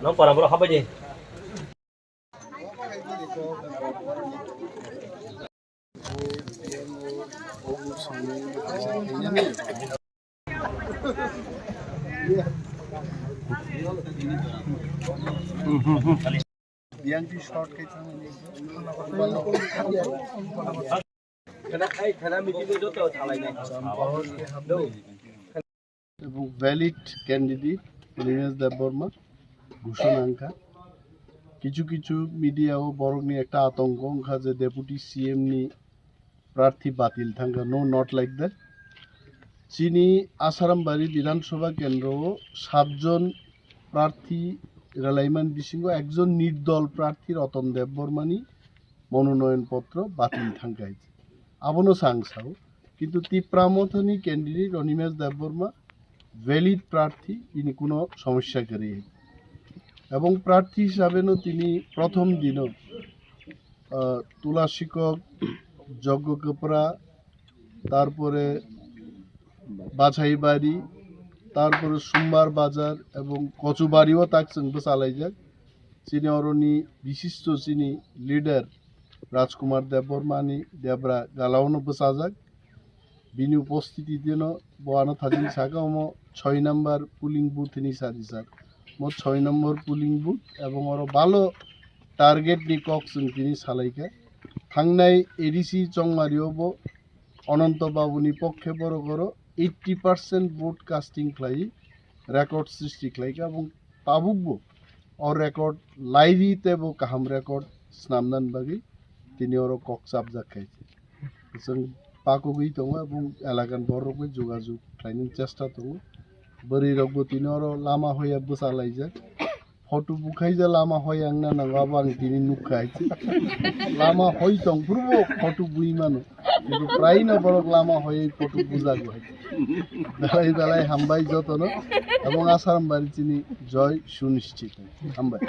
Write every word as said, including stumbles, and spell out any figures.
Nang para boro hapai de. Yang di short khe thang ni. Khana khai, khana meeting o joto thalai nai. Ebong valid candidate Animesh Debbarma ghoshona wngkha. Kichu kichu media o borokni ekta atongko wngkha je deputy C M ni prarthi batil thangkha. No, not like that. Chini Asarambari Bidhan Sabha kendro o satjon prarthi rwlaimani bisingo ekjon nirdol prarthi Ratan Debbarmani mononoyon potro batil thangkha. Abono sa ang sao. Kintu Tipra Mothani candidate Animesh Debbarma valid prarthi, bini kuno somosya kwrwi. Ebong prarthi hisabeno tini prothom dino, ah, Tulasikok, Jogokopra, tarpore Bachaibari, tarpore Sumbar Bazar ebong Kochubari o tak chwng bwchalaijak. Chini oroni bishisto chini leader Rajkumar Debbarmani Debra galaono bwchajak. Bini upostiti dino bo ano thajin saka omo soi number polling booth hinwi sajijak. Mo soi number polling booth ebong oro balo target ni kok chwng tini salaikha. Thangnai A D C Chongmari o bo Ananto Babuni pokkhe borok oro eighty percent vote casting khlai record srishti khlaikha, ebong tabukbo o record lairi teibo kaham record snamnani bagwi tini oro kok chapjak khai. Chwng pakugwi tongo, ebong elakan borok bai jogajog khlainani chesta tongo. Bwrwi rokbo tini oro lama hoya bwchalaijak. Photo bukhaija lama hoi ang na nango, abo ang tini nukha hai. Lama hoi tong phuru bo photo bui mano. Kintu prai no borok lama hoi photo bujago hai. Belai belai hambai jotono. Ebong Asarambari chini joy sunischit. Hambai.